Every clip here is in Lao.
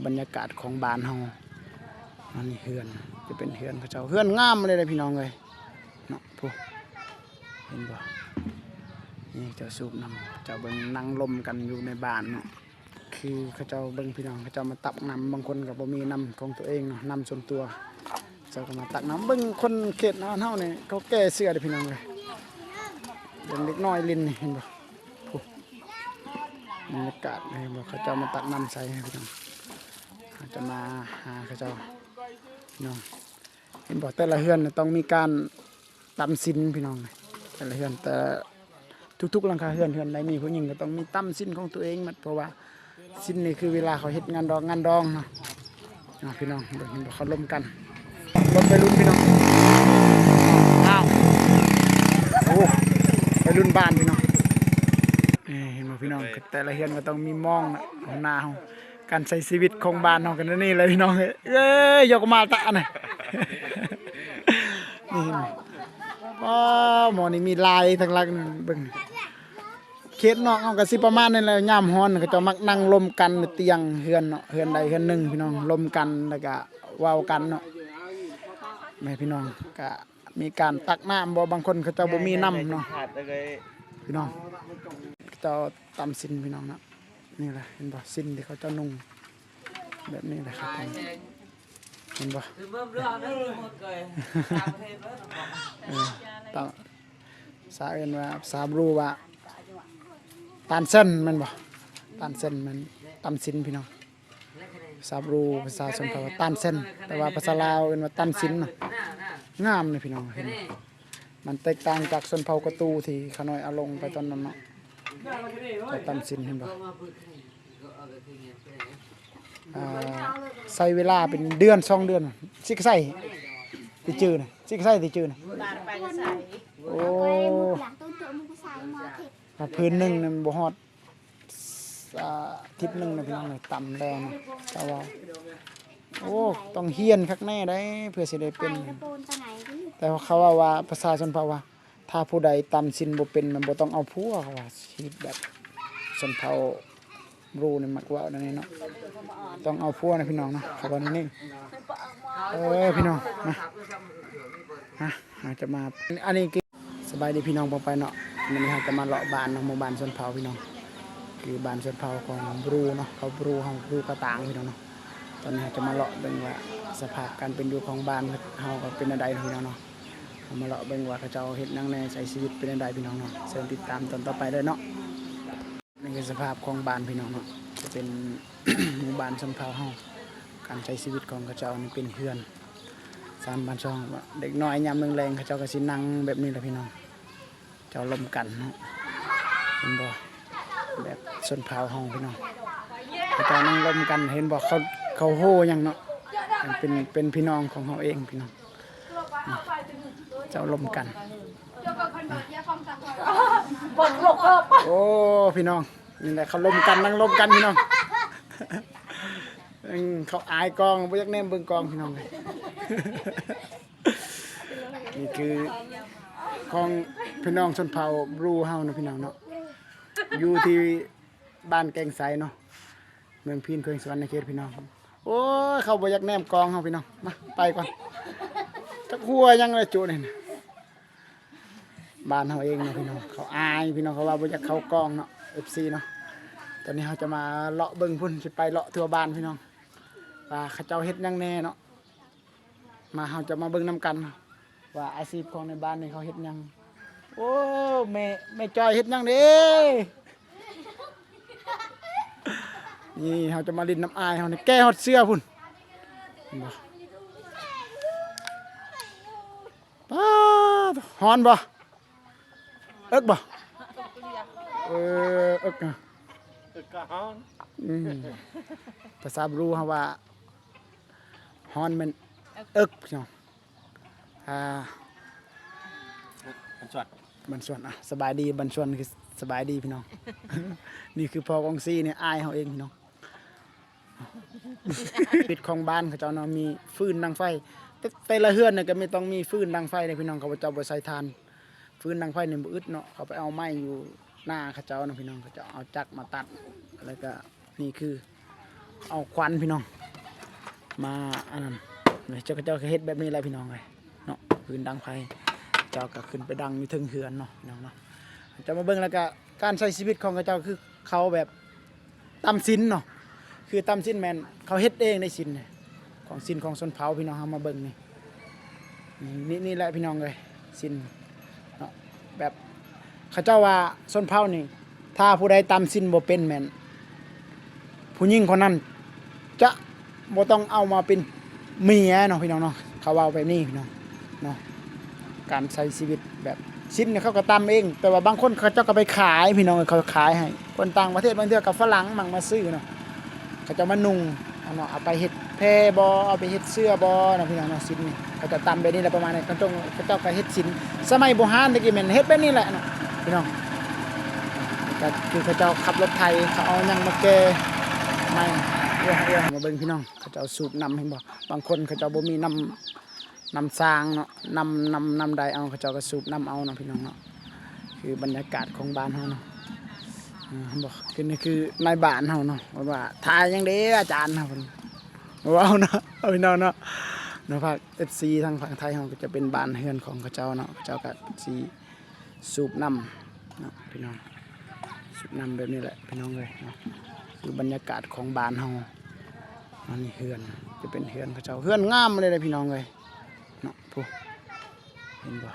ບັນຍາກາດຂອງບ້ານເຮົາ. ອັນນີ້ເຮືອນ ຈະເປັນເຮືອນເຂົາເຈົ້າ ເຮືອນງາມເລີຍເດ້ພີ່ນ້ອງເອີຍເນາະ. ຜູ້ ເຫັນບໍ່? ນີ້ເຈົ້າສູບນ້ຳ ເຈົ້າເບິ່ງ ນັ່ງລົມກັນຢູ່ໃນບ້ານເນາະ. ຄືເຂົາເຈົ້າເບິ່ງພີ່ນ້ອງ ເຂົາເຈົ້າມາຕັກນ້ຳ ບາງຄົນກໍບໍ່ມີນ້ຳຂອງຕົວເອງເນາະ ນ້ຳສ່ວນຕົວ ເຂົາເຈົ້າກໍມາຕັກນ້ຳ. ເບິ່ງຄົນເຂດບ້ານເຮົານີ້ ເຂົາແກ່ເສື້ອເດ້ພີ່ນ້ອງເອີຍ. ເບິ່ງເດັກນ້ອຍຫຼິ້ນນີ້ ເຫັນບໍ່? ຜູ້ ບັນຍາກາດ ເຫັນບໍ່? ເຂົາເຈົ້າມາຕັກນ້ຳໃສ່ພີ່ນ້ອງ ເຮົາຈະມາຫາເຂົາເຈົ້າເນາະ. ເຫັນບໍ່? ແຕ່ລະເຮືອນຕ້ອງມີການ ຕຳສິນພີ່ນ້ອງ ແຕ່ລະເຮືອນ ແຕ່ທຸກໆຫຼັງຄາເຮືອນ ເຮືອນໃດມີຜູ້ຍິງກໍຕ້ອງມີຕຳສິນຂອງຕົວເອງໝົດ ເພາະວ່າສິນນີ້ຄືເວລາເຂົາເຮັດງານດອງ ງານດອງເນາະ. ເນາະ ພີ່ນ້ອງ ເບິ່ງ ເຫັນບໍ່? ເຂົາລົມກັນ ລົມໄວລຸ້ນພີ່ນ້ອງ. ອ້າວ ໂອ້ ໄວລຸ້ນບ້ານພີ່ນ້ອງ. ນີ້ເຫັນບໍ່ພີ່ນ້ອງ? ແຕ່ລະເຮືອນກໍຕ້ອງມີມອງນະ ຫົວໜ້າເຮົາ ການໃຊ້ຊີວິດຂອງບ້ານເຮົາກັນແນວນີ້ແຫຼະພີ່ນ້ອງເອີຍ. ເອີຍ ໂຍກມາຕະນະ ນີ້ເຫັນບໍ່? ອໍ ໝໍນີ້ມີລາຍທາງຫຼັງນັ້ນ ເບິ່ງ. ເຂດນອກເຮົາກໍຊິປະມານນີ້ແຫຼະ ຍາມຮ້ອນເຂົາເຈົ້າມັກນັ່ງລົມກັນໃນຕຽງເຮືອນເນາະ ເຮືອນໃດເຮືອນໜຶ່ງພີ່ນ້ອງ ລົມກັນ ແລ້ວກໍເວົ້າກັນເນາະ ແມ່ພີ່ນ້ອງ. ກະມີການຕັກນ້ຳບໍ່ ບາງຄົນເຂົາເຈົ້າບໍ່ມີນ້ຳເນາະ ພີ່ນ້ອງ. ເຂົາເຈົ້າຕຳສິນພີ່ນ້ອງເນາະ. ນີ້ແຫຼະ ເຫັນບໍ່? ສິນທີ່ເຂົາເຈົ້ານຸ່ງແບບນີ້ແຫຼະ ເຂົາເຈົ້າ ເຫັນບໍ່? ເອີ ຕາມພາສາເອີ້ນວ່າ ພາສາບຣູວ່າ ຕານເຊັນ ແມ່ນບໍ່? ຕານເຊັນ ແມ່ນຕຳສິນພີ່ນ້ອງ. ພາສາບຣູ ພາສາຊົນເຜົ່າວ່າຕານເຊັນ ແຕ່ວ່າພາສາລາວເອີ້ນວ່າຕຳສິນເນາະ. ງາມເດ້ພີ່ນ້ອງ ເຫັນບໍ່? ມັນແຕກຕ່າງຈາກຊົນເຜົ່າກະຕູທີ່ຂ້ານ້ອຍເອົາລົງໄປຕອນນັ້ນເນາະ. ເຈົ້າຕຳສິນ ເຫັນບໍ່? ອ່າ ໃຊ້ເວລາເປັນເດືອນສອງເດືອນ ຊິກະໄຊຕິຈື່ນະ ຊິກະໄຊຕິຈື່ນະ. ໂອ້ ວ່າພື້ນໜຶ່ງນັ້ນບໍ່ຮອດ ອາທິດໜຶ່ງນະພີ່ນ້ອງເອີຍ ຕຳແລ້ວນະ. ແຕ່ວ່າ ໂອ້ ຕ້ອງຮຽນຄັກແນ່ໃດ ເພື່ອຊິໄດ້ເປັນ. ແຕ່ວ່າເຂົາເວົ້າວ່າ ພາສາຊົນເຜົ່າວ່າ ຖ້າຜູ້ໃດຕຳສິນບໍ່ເປັນ ມັນບໍ່ຕ້ອງເອົາຜົວ ເຂົາວ່າ ຊີວິດແບບຊົນເຜົ່າບຣູນີ້ມັກເວົ້າແນວນີ້ເນາະ ຕ້ອງເອົາຜົວນະພີ່ນ້ອງເນາະ ເຂົາເວົ້າແນວນີ້. ເອີ ພີ່ນ້ອງ ມາ ມາ ເຮົາຈະມາ ອັນນີ້ຄື ສະບາຍດີພີ່ນ້ອງປ້ອງປາຍເນາະ. ມື້ນີ້ເຮົາຈະມາເລາະບ້ານເນາະ ໝູ່ບ້ານຊົນເຜົ່າພີ່ນ້ອງ ຄືບ້ານຊົນເຜົ່າຂອງບຣູເນາະ ເຜົ່າບຣູເຮົາ ບຣູກະຕາງພີ່ນ້ອງເນາະ. ຕອນນີ້ເຮົາຈະມາເລາະເບິ່ງວ່າສະພາບການເປັນຢູ່ຂອງບ້ານເຮົາກໍເປັນແນວໃດພີ່ນ້ອງເນາະ. ເຮົາມາເລາະເບິ່ງວ່າເຂົາເຈົ້າເຮັດຫຍັງແດ່ ໃຊ້ຊີວິດເປັນແນວໃດພີ່ນ້ອງເນາະ. ເຊີນຕິດຕາມຕອນຕໍ່ໄປເລີຍເນາະ. ນີ້ຄືສະພາບຂອງບ້ານພີ່ນ້ອງເນາະ ຈະເປັນໝູ່ບ້ານຊົນເຜົ່າເຮົາ. ການໃຊ້ຊີວິດຂອງເຂົາເຈົ້ານີ້ເປັນເຮືອນສາມບ້ານຊ່ອງ. ເດັກນ້ອຍຍາມແລງໆ ເຂົາເຈົ້າກໍຊິນັ່ງແບບນີ້ແຫຼະພີ່ນ້ອງ ເຈົ້າລົມກັນເນາະ ເຫັນບໍ່? ແບບຊົນເຜົ່າເຮົາພີ່ນ້ອງ ເຂົາເຈົ້ານັ່ງລົມກັນ ເຫັນບໍ່? ເຂົາ ເຂົາໂຮ່ຫຍັງເນາະ ເປັນ ເປັນພີ່ນ້ອງຂອງເຮົາເອງພີ່ນ້ອງ. ເຈົ້າລົມກັນ ໂອ້ ພີ່ນ້ອງ ນີ້ແຫຼະ ເຂົາລົມກັນ ນັ່ງລົມກັນພີ່ນ້ອງ. ອືມ ເຂົາອາຍກ້ອງ ບໍ່ຢາກແນມເບິ່ງກ້ອງພີ່ນ້ອງເອີຍ. ນີ້ຄືຂອງພີ່ນ້ອງຊົນເຜົ່າບຣູເຮົານະພີ່ນ້ອງເນາະ ຢູ່ທີ່ບ້ານແກ້ງໄຊເນາະ ເມືອງພີນ ແຂວງສະຫວັນນະເຂດພີ່ນ້ອງ. ໂອ້ຍ ເຂົາບໍ່ຢາກແນມກ້ອງເຮົາພີ່ນ້ອງ ມາ ໄປກ່ອນ ຈັກຫົວຫຍັງລະຈຸນີ້ນະ. ບ້ານເຮົາເອງເນາະພີ່ນ້ອງ ເຂົາອາຍພີ່ນ້ອງ ເຂົາວ່າບໍ່ຢາກເຂົ້າກ້ອງເນາະ ເອັຟຊີເນາະ. ຕອນນີ້ເຮົາຈະມາເລາະເບິ່ງພຸ້ນ ຊິໄປເລາະທົ່ວບ້ານພີ່ນ້ອງ ວ່າເຂົາເຈົ້າເຮັດຫຍັງແດ່ເນາະ. ມາ ເຮົາຈະມາເບິ່ງນຳກັນວ່າອາຊີບຂອງໃນບ້ານນີ້ເຂົາເຮັດຫຍັງ. ໂອ້ ແມ່ ແມ່ຈ້ອຍເຮັດຫຍັງເດ້? ນີ້ເຮົາຈະມາຫຼິ້ນນຳອ້າຍເຮົານີ້ ແກ່ຮອດເສື້ອພຸ້ນ ເຫັນບໍ່? ປາດ ຮ້ອນບໍ່? ເອິກບໍ່? ເອີ ເອິກ ເອິກກະຮ້ອນ. ອືມ ພາສາບຣູເຮົາວ່າຮ້ອນແມ່ນເອິກ ພີ່ນ້ອງ. ອ່າ ບັນຊວນ ບັນຊວນ ອ່ະ ສະບາຍດີ ບັນຊວນຄືສະບາຍດີພີ່ນ້ອງ. ນີ້ຄືພໍ່ກອງຊີນີ້ ອ້າຍເຮົາເອງພີ່ນ້ອງ. ຊີວິດຂອງບ້ານເຂົາເຈົ້າເນາະ ມີຟືນດັງໄຟ ແຕ່ ແຕ່ລະເຮືອນນີ້ກໍມີ ຕ້ອງມີຟືນດັງໄຟເດ້ພີ່ນ້ອງ ເຂົາເຈົ້າບໍ່ໃຊ້ຖ່ານ. ຟືນດັງໄຟນີ້ບໍ່ອຶດເນາະ ເຂົາໄປເອົາໄມ້ຢູ່ໜ້າເຂົາເຈົ້າເນາະພີ່ນ້ອງ ເຂົາເຈົ້າເອົາຈັກມາຕັດ ແລ້ວກໍນີ້ຄືເອົາຄວັນພີ່ນ້ອງ ມາອັນນັ້ນ ເຈົ້າ ເຂົາເຈົ້າກໍເຮັດແບບນີ້ແຫຼະພີ່ນ້ອງເອີຍເນາະ ຟືນດັງໄຟ ເຈົ້າກໍຂຶ້ນໄປດັງຢູ່ເທິງເຮືອນເນາະພີ່ນ້ອງເນາະ. ເຈົ້າມາເບິ່ງແລ້ວກໍການໃຊ້ຊີວິດຂອງເຂົາເຈົ້າ ຄືເຂົາແບບຕຳສິນເນາະ ຄືຕຳສິນແມ່ນເຂົາເຮັດເອງໄດ້ສິນ ຂອງສິນຂອງຊົນເຜົ່າພີ່ນ້ອງ. ເຮົາມາເບິ່ງນີ້ ນີ້ ນີ້ແຫຼະພີ່ນ້ອງເອີຍ ສິນເນາະ ແບບເຂົາເຈົ້າວ່າຊົນເຜົ່ານີ້ ຖ້າຜູ້ໃດຕຳສິນບໍ່ເປັນແມ່ນ ຜູ້ຍິງຄົນນັ້ນຈະບໍ່ຕ້ອງເອົາມາເປັນເມຍເນາະພີ່ນ້ອງເນາະ ເຂົາເວົ້າແບບນີ້ພີ່ນ້ອງເນາະ. ການໃຊ້ຊີວິດແບບສິນນີ້ເຂົາກໍຕຳເອງ ແຕ່ວ່າບາງຄົນເຂົາເຈົ້າກໍໄປຂາຍພີ່ນ້ອງ ເຂົາຂາຍໃຫ້ຄົນຕ່າງປະເທດ ບາງເທື່ອກໍຝຣັ່ງມັກມາຊື້ເນາະ ເຂົາເຈົ້າມານຸ່ງເນາະ ເອົາໄປເຮັດແພບໍ່ ເອົາໄປເຮັດເສື້ອບໍ່ເນາະພີ່ນ້ອງເນາະ. ສິນນີ້ເຂົາເຈົ້າຕຳແບບນີ້ແຫຼະ ປະມານນີ້ ເຂົາເຈົ້າ ເຂົາເຈົ້າກໍເຮັດສິນ ສະໄໝບູຮານແຕ່ກີ້ແມ່ນເຮັດແບບນີ້ແຫຼະເນາະພີ່ນ້ອງ. ກໍຄືເຂົາເຈົ້າຂັບລົດໄຖ ເຂົາເອົາຫຍັງມາແກ່ໃໝ່ ເອື້ອຍ ເອື້ອຍ ມາເບິ່ງພີ່ນ້ອງ ເຂົາເຈົ້າສູບນ້ຳ ເຫັນບໍ່? ບາງຄົນເຂົາເຈົ້າບໍ່ມີນ້ຳ ນ້ຳສ້າງເນາະ ນ້ຳ ນ້ຳ ນ້ຳໃດເອົາ ເຂົາເຈົ້າກໍສູບນ້ຳເອົາເນາະພີ່ນ້ອງເນາະ. ຄືບັນຍາກາດຂອງບ້ານເຮົາເນາະ ເອີ ເຫັນບໍ່? ຄືນີ້ຄືນາຍບ້ານເຮົາເນາະ ເພິ່ນວ່າ ຖ່າຍຫຍັງເດ້ອາຈານ ເພິ່ນເວົ້າເນາະ ເອົາພີ່ນ້ອງເນາະ ເນາະ. ພາກເອັຟຊີທາງຝັ່ງໄທເຮົາກໍຈະເປັນບ້ານເຮືອນຂອງເຂົາເຈົ້າເນາະ ເຂົາເຈົ້າກໍຊິ ສູບນ້ຳເນາະພີ່ນ້ອງ ສູບນ້ຳແບບນີ້ແຫຼະພີ່ນ້ອງເອີຍເນາະ. ຄືບັນຍາກາດຂອງບ້ານເຮົາ ອັນນີ້ເຮືອນ ຈະເປັນເຮືອນເຂົາເຈົ້າ ເຮືອນງາມເລີຍເດ້ພີ່ນ້ອງເອີຍເນາະ. ພຸ້ນ ເຫັນບໍ່?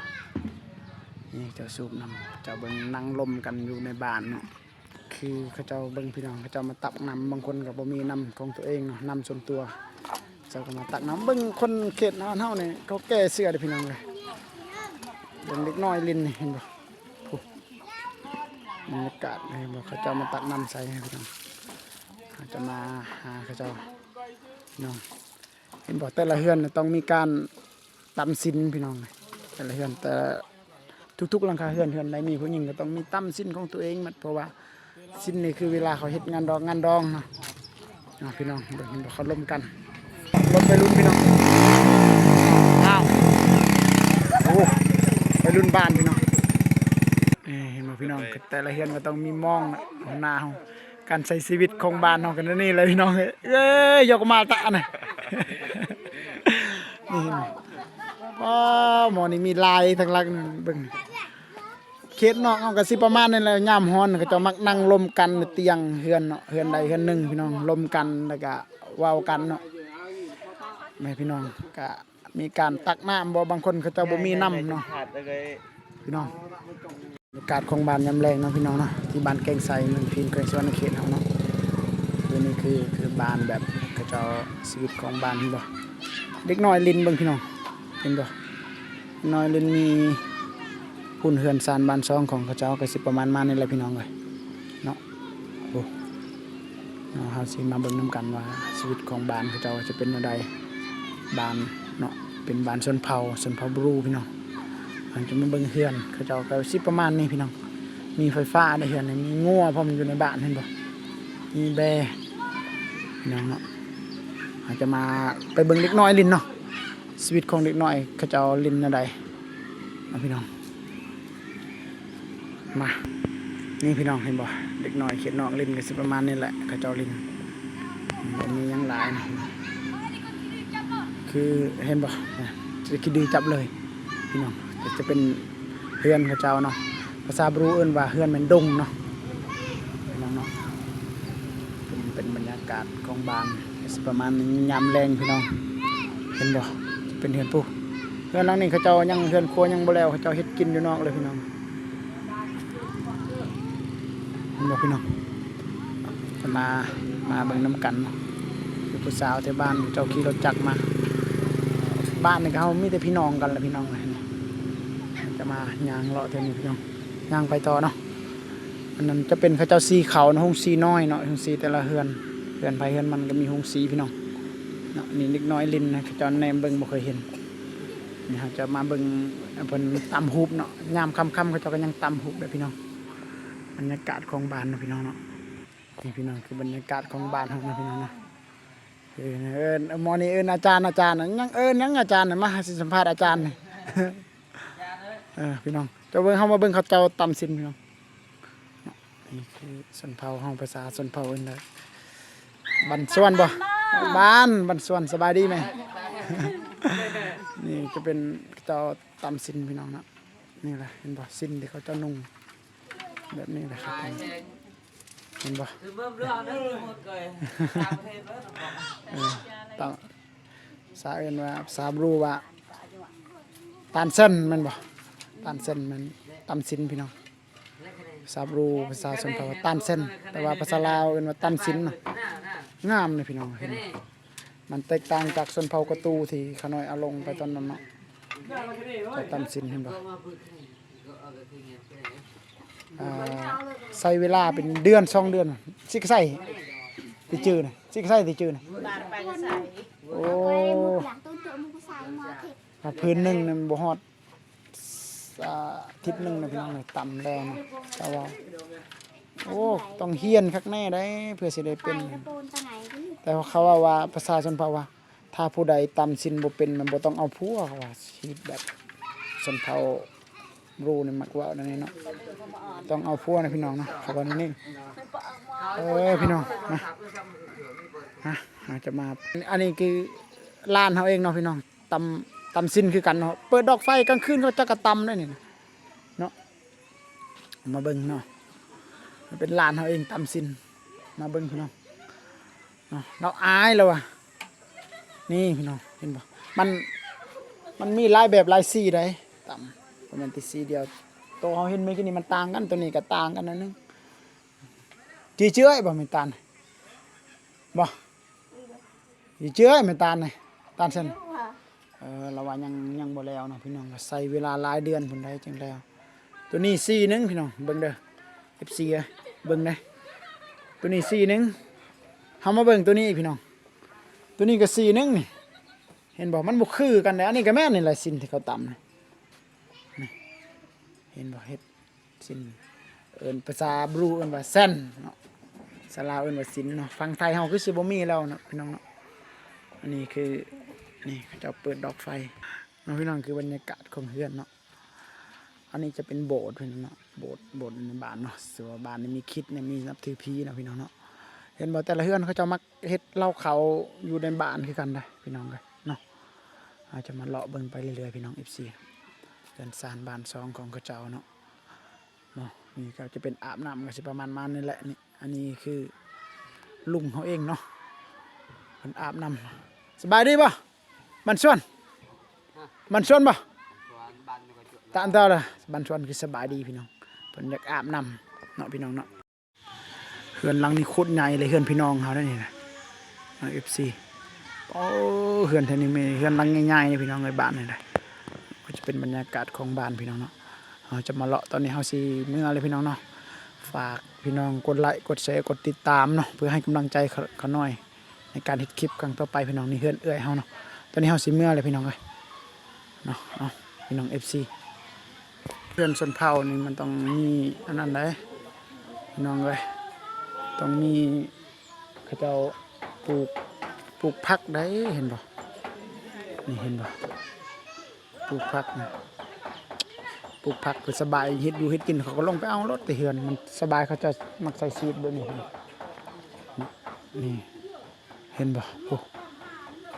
ນີ້ເຈົ້າສູບນ້ຳ ເຈົ້າເບິ່ງນັ່ງລົມກັນຢູ່ໃນບ້ານເນາະ. ຄືເຂົາເຈົ້າເບິ່ງພີ່ນ້ອງ ເຂົາເຈົ້າມາຕັກນ້ຳ ບາງຄົນກໍບໍ່ມີນ້ຳຂອງຕົວເອງເນາະ ນ້ຳສ່ວນຕົວ ເຂົາເຈົ້າກໍມາຕັກນ້ຳ. ເບິ່ງຄົນເຂດນານເຮົານີ້ ເຂົາແກ່ເສື້ອເດ້ພີ່ນ້ອງເອີຍ ເບິ່ງເດັກນ້ອຍຫຼິ້ນນີ້ ເຫັນບໍ່? ພຸ້ນ ບັນຍາກາດ ເຫັນບໍ່? ເຂົາເຈົ້າມາຕັກນ້ຳໃສ່ພີ່ນ້ອງ ເຮົາຈະມາຫາເຂົາເຈົ້າພີ່ນ້ອງ. ເຫັນບໍ່? ແຕ່ລະເຮືອນຕ້ອງມີການ ຕຳສິນພີ່ນ້ອງ ແຕ່ລະເຮືອນ ແຕ່ທຸກໆຫຼັງຄາເຮືອນ ເຮືອນໃດມີຜູ້ຍິງກໍຕ້ອງມີຕຳສິນຂອງຕົວເອງໝົດ ເພາະວ່າສິນນີ້ຄືເວລາເຂົາເຮັດງານດອກງານດອງເນາະ. ເອົາພີ່ນ້ອງເບິ່ງ ເຫັນບໍ່? ເຂົາລົມກັນ ລົມໄປລຸ້ນພີ່ນ້ອງ. ອ້າວ ໂອ້ ໄປລຸ້ນບ້ານພີ່ນ້ອງ. ເອີ ເຫັນບໍ່ພີ່ນ້ອງ? ແຕ່ລະເຮືອນກໍຕ້ອງມີມອງນະ ຫົວໜ້າເຮົາ. ການໃຊ້ຊີວິດຂອງບ້ານເຮົາກໍແນວນີ້ແຫຼະພີ່ນ້ອງເອີຍ. ເອີຍ ຍົກມາຕະນະ ນີ້ເຫັນບໍ່? ອໍ ໝໍນີ້ມີລາຍທາງຫຼັງ ເບິ່ງ ເຂດນອກເຮົາກໍຊິປະມານນີ້ແຫຼະ. ຍາມຮ້ອນເຂົາເຈົ້າມັກນັ່ງລົມກັນຕຽງເຮືອນເນາະ ເຮືອນໃດເຮືອນໜຶ່ງພີ່ນ້ອງ ລົມກັນ ແລ້ວກະເວົ້າກັນເນາະ ແມ່ພີ່ນ້ອງ. ກະ ມີການຕັກນ້ຳບໍ່ ບາງຄົນເຂົາເຈົ້າບໍ່ມີນ້ຳເນາະພີ່ນ້ອງ. ບັນຍາກາດຂອງບ້ານຍາມແລງເນາະພີ່ນ້ອງເນາະ ທີ່ບ້ານແກ້ງໄຊ ເມືອງພີນ ແຂວງສະຫວັນນະເຂດເຮົາເນາະ. ຄືນີ້ຄື ຄືບ້ານແບບເຂົາເຈົ້າ ຊີວິດຂອງບ້ານ ເຫັນບໍ່? ເດັກນ້ອຍຫຼິ້ນເບິ່ງພີ່ນ້ອງ ເຫັນບໍ່? ເດັກນ້ອຍຫຼິ້ນ ມີພຸ້ນເຮືອນຊານບ້ານຊ່ອງຂອງເຂົາເຈົ້າ ກໍຊິປະມານມານີ້ແຫຼະພີ່ນ້ອງເອີຍເນາະ. ໂອ້ ເນາະ ເຮົາຊິມາເບິ່ງນຳກັນວ່າຊີວິດຂອງບ້ານເຂົາເຈົ້າຈະເປັນແນວໃດ. ບ້ານເນາະ ເປັນບ້ານຊົນເຜົ່າ ຊົນເຜົ່າບຣູພີ່ນ້ອງ. ເຮົາຈະມາເບິ່ງເຮືອນເຂົາເຈົ້າກໍຊິປະມານນີ້ພີ່ນ້ອງ. ມີໄຟຟ້າໃນເຮືອນນີ້ ມີງົວພ້ອມຢູ່ໃນບ້ານ ເຫັນບໍ່? ມີແບພີ່ນ້ອງເນາະ. ເຮົາຈະມາໄປເບິ່ງເດັກນ້ອຍຫຼິ້ນເນາະ ຊີວິດຂອງເດັກນ້ອຍເຂົາເຈົ້າຫຼິ້ນແນວໃດເນາະພີ່ນ້ອງ. ມາ ນີ້ພີ່ນ້ອງເຫັນບໍ່? ເດັກນ້ອຍເຂດນອກຫຼິ້ນກໍຊິປະມານນີ້ແຫຼະ ເຂົາເຈົ້າຫຼິ້ນ ບໍ່ມີຫຍັງຫຼາຍນະ. ຄືເຫັນບໍ່? ຈະຂີ້ດື້ຈັບເລີຍພີ່ນ້ອງ. ກໍຈະເປັນເຮືອນເຂົາເຈົ້າເນາະ ພາສາບຣູເອີ້ນວ່າເຮືອນແມ່ນດົງເນາະ ພີ່ນ້ອງເນາະ. ເປັນ ເປັນບັນຍາກາດຂອງບ້ານ ກໍຊິປະມານນີ້ ຍາມແລງພີ່ນ້ອງ ເຫັນບໍ່? ຈະເປັນເຮືອນ ປູ ເຮືອນຫຼັງນີ້ເຂົາເຈົ້າຍັງ ເຮືອນຄົວຍັງບໍ່ແລ້ວ ເຂົາເຈົ້າເຮັດກິນຢູ່ນອກເລີຍພີ່ນ້ອງ. ເຫັນບໍ່ພີ່ນ້ອງ? ຈະມາ ມາເບິ່ງນຳກັນເນາະ. ຄືຜູ້ສາວແຖວບ້ານເຈົ້າຂີ່ລົດຈັກມາ. ບ້ານນີ້ກໍເຮົາມີແຕ່ພີ່ນ້ອງກັນແຫຼະພີ່ນ້ອງ. ຈະມາຍ່າງເລາະແຖວນີ້ພີ່ນ້ອງ ຍ່າງໄປຕໍ່ເນາະ. ອັນນັ້ນຈະເປັນເຂົາເຈົ້າສີເຂົ້າເນາະ ໂຮງສີນ້ອຍເນາະ ໂຮງສີແຕ່ລະເຮືອນ ເຮືອນໃຜເຮືອນມັນກໍມີໂຮງສີພີ່ນ້ອງເນາະ. ນີ້ເດັກນ້ອຍຫຼິ້ນນະ ເຂົາເຈົ້າແນມເບິ່ງບໍ່ເຄີຍເຫັນ. ນີ້ເຮົາຈະມາເບິ່ງເພິ່ນຕຳຫູບເນາະ ຍາມຄ່ຳໆ ເຂົາເຈົ້າກໍຍັງຕຳຫູບເດ້ພີ່ນ້ອງ. ບັນຍາກາດຂອງບ້ານເນາະພີ່ນ້ອງເນາະ. ນີ້ພີ່ນ້ອງ ຄືບັນຍາກາດຂອງບ້ານເຮົາເນາະພີ່ນ້ອງເນາະ. ເອີ ເອີ້ນ ໝໍນີ້ເອີ້ນອາຈານ ອາຈານ ຍັງເອີ້ນຫຍັງອາຈານ ມາຊິສຳພາດອາຈານນີ້. ເອີ ພີ່ນ້ອງ ເຈົ້າເບິ່ງ ເຮົາມາເບິ່ງເຂົາເຈົ້າຕຳສິນພີ່ນ້ອງ. ນີ້ຄືຊົນເຜົ່າເຮົາ ພາສາຊົນເຜົ່າເອີ້ນວ່າ ບັນຊວນບໍ່? ບ້ານ ບ້ານສວນ ສະບາຍດີແມ່. ນີ້ຈະເປັນເຈົ້າຕຳຊິນພີ່ນ້ອງເນາະ. ນີ້ແຫຼະ ເຫັນບໍ່? ຊິນທີ່ເຂົາເຈົ້ານຸ່ງແບບນີ້ແຫຼະ ເຫັນບໍ່? ເອີ ຕຳ ພາສາເອີ້ນວ່າ ພາສາບຣູວ່າ ຕານເຊັນ ແມ່ນບໍ່? ຕານເຊັນ ແມ່ນຕຳຊິນພີ່ນ້ອງ. ພາສາບຣູ ພາສາຊົນເຜົ່າວ່າຕານເຊັນ ແຕ່ວ່າພາສາລາວເອີ້ນວ່າຕຳຊິນເນາະ. ງາມເດ້ພີ່ນ້ອງ ເຫັນບໍ່? ມັນແຕກຕ່າງຈາກຊົນເຜົ່າກະຕູທີ່ຂ້ານ້ອຍເອົາລົງໄປຕອນນັ້ນເນາະ. ເຈົ້າຕຳຊິນ ເຫັນບໍ່? ອ່າ ໃຊ້ເວລາເປັນເດືອນສອງເດືອນ ຊິກະໄຊຕິຈື່ນະ ຊິກະໄຊຕິຈື່ນະ. ໂອ້ ວ່າພື້ນໜຶ່ງນັ້ນບໍ່ຮອດ ອາທິດໜຶ່ງນະພີ່ນ້ອງເອີຍ ຕຳແລ້ວນະ. ແຕ່ວ່າ ໂອ້ ຕ້ອງຮຽນຄັກແນ່ໃດ ເພື່ອຊິໄດ້ເປັນ. ແຕ່ວ່າເຂົາເວົ້າວ່າ ພາສາຊົນເຜົ່າວ່າ ຖ້າຜູ້ໃດຕຳຊິນບໍ່ເປັນ ມັນບໍ່ຕ້ອງເອົາຜົວ ເຂົາວ່າ ຊີວິດແບບຊົນເຜົ່າບຣູນີ້ມັກເວົ້າແນວນີ້ເນາະ. ຕ້ອງເອົາຜົວນະພີ່ນ້ອງເນາະ ເຂົາເວົ້າແນວນີ້. ເອີ ພີ່ນ້ອງ ມາ ມາ ເຮົາຈະມາ ອັນນີ້ຄືຫຼານເຮົາເອງເນາະພີ່ນ້ອງ. ຕຳ ຕຳຊິນຄືກັນເນາະ ເປີດດອກໄຟກາງຄືນເຂົາເຈົ້າກໍຕຳໄດ້ນີ້ນະເນາະ. ມາເບິ່ງເນາະ ເປັນຫຼານເຮົາເອງຕຳຊິນ. ມາເບິ່ງພີ່ນ້ອງເນາະ ລາວອາຍລາວວ່າ. ນີ້ພີ່ນ້ອງເຫັນບໍ່? ມັນ ມັນມີຫຼາຍແບບຫຼາຍສີໃດ ຕຳ ບໍ່ແມ່ນແຕ່ສີດຽວ. ໂຕເຮົາເຫັນມື້ກີ້ນີ້ມັນຕ່າງກັນ ໂຕນີ້ກໍຕ່າງກັນໜ້ອຍໜຶ່ງ. ຈີເຈືອຍບໍ່ແມ່ນຕານ ບໍ່? ອີເຈ້ຍແມ່ນຕານນີ້ ຕານຊັ້ນ. ເອີ ລາວວ່າຍັງ ຍັງບໍ່ແລ້ວເນາະພີ່ນ້ອງ ໃຊ້ເວລາຫຼາຍເດືອນພຸ້ນໃດຈຶ່ງແລ້ວ. ໂຕນີ້ສີໜຶ່ງພີ່ນ້ອງ ເບິ່ງເດີ ເອັຟຊີເອີຍ ເບິ່ງເດີ ໂຕນີ້ສີໜຶ່ງ. ເຮົາມາເບິ່ງໂຕນີ້ອີກພີ່ນ້ອງ ໂຕນີ້ກໍສີໜຶ່ງນີ້ ເຫັນບໍ່? ມັນບໍ່ຄືກັນເດ້. ອັນນີ້ກໍແມ່ນນີ້ແຫຼະ ຊິນທີ່ເຂົາຕຳນີ້ ນີ້ ເຫັນບໍ່? ເຮັດ ຊິນ ເອີ້ນ ພາສາບຣູເອີ້ນວ່າແຊນເນາະ ພາສາລາວເອີ້ນວ່າຊິນເນາະ. ຝັ່ງໄທເຮົາຄືຊິບໍ່ມີແລ້ວເນາະພີ່ນ້ອງເນາະ. ອັນນີ້ຄື ນີ້ເຂົາເຈົ້າເປີດດອກໄຟເນາະພີ່ນ້ອງ ຄືບັນຍາກາດຂອງເຮືອນເນາະ. ອັນນີ້ຈະເປັນໂບດພີ່ນ້ອງເນາະ ໂບດ ໂບດໃນບ້ານເນາະ ຊື່ວ່າບ້ານນີ້ມີຄຣິດ ມີນັບຖືຜີເນາະພີ່ນ້ອງເນາະ. ເຫັນບໍ່ ແຕ່ລະເຮືອນເຂົາເຈົ້າມັກເຮັດເລົ້າເຂົ້າຢູ່ໃນບ້ານຄືກັນເດ້ພີ່ນ້ອງເອີຍເນາະ. ເຮົາຈະມາເລາະເບິ່ງໄປເລື້ອຍໆ ພີ່ນ້ອງເອັຟຊີ ເຮືອນຊານບ້ານຊ່ອງຂອງເຂົາເຈົ້າເນາະ. ເນາະ ນີ້ກໍຈະເປັນອາບນ້ຳ ກໍຊິປະມານມານີ້ແຫຼະ. ນີ້ ອັນນີ້ຄືລຸງເຮົາເອງເນາະ ເພິ່ນອາບນ້ຳ. ສະບາຍດີບໍ່? ບ້ານສວນ ບ້ານສວນບໍ່? ຕາມເຈົ້າລະ ບ້ານສວນຄືສະບາຍດີພີ່ນ້ອງ. ເພິ່ນຢາກອາບນ້ຳເນາະພີ່ນ້ອງເນາະ. ເຮືອນຫຼັງນີ້ໂຄດໃຫຍ່ເລີຍ ເຮືອນພີ່ນ້ອງເຮົາໄດ໋ນີ້ນະ ເນາະ ເອັຟຊີ. ໂອ້ ເຮືອນແຖວນີ້ມີເຮືອນຫຼັງໃຫຍ່ໆ ເດ້ພີ່ນ້ອງເອີຍ ບ້ານນີ້ນະ. ກໍຈະເປັນບັນຍາກາດຂອງບ້ານພີ່ນ້ອງເນາະ. ເຮົາຈະມາເລາະ ຕອນນີ້ເຮົາຊິເມືອແລ້ວພີ່ນ້ອງເນາະ. ຝາກພີ່ນ້ອງກົດໄລ ກົດແຊ ກົດຕິດຕາມເນາະ ເພື່ອໃຫ້ກຳລັງໃຈຂ້ານ້ອຍໃນການເຮັດຄລິບຄັ້ງຕໍ່ໄປພີ່ນ້ອງ. ນີ້ເຮືອນເອື້ອຍເຮົາເນາະ. ຕອນນີ້ເຮົາຊິເມືອແລ້ວພີ່ນ້ອງເອີຍ ເນາະ. ເອົາ ພີ່ນ້ອງເອັຟຊີ ເຮືອນຊົນເຜົ່ານີ້ມັນຕ້ອງມີອັນນັ້ນໃດ໋ພີ່ນ້ອງເອີຍ ຕ້ອງມີ ເຂົາເຈົ້າປູກ ປູກຜັກໃດ໋ ເຫັນບໍ່? ນີ້ເຫັນບໍ່? ປູກຜັກນະ ປູກຜັກເພື່ອສະບາຍ ເຮັດຢູ່ເຮັດກິນ ເຂົາກໍລົງໄປເອົາໂລດແຕ່ເຮືອນ ມັນສະບາຍ. ເຂົາເຈົ້າມັກໃຊ້ຊີວິດແບບນີ້ ນີ້ ເຫັນບໍ່? ໂອ້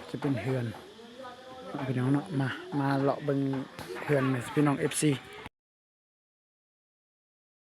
ຈະເປັນເຮືອນ ພີ່ນ້ອງເນາະ. ມາ ມາເລາະເບິ່ງເຮືອນແມ່ພີ່ນ້ອງເອັຟຊີ.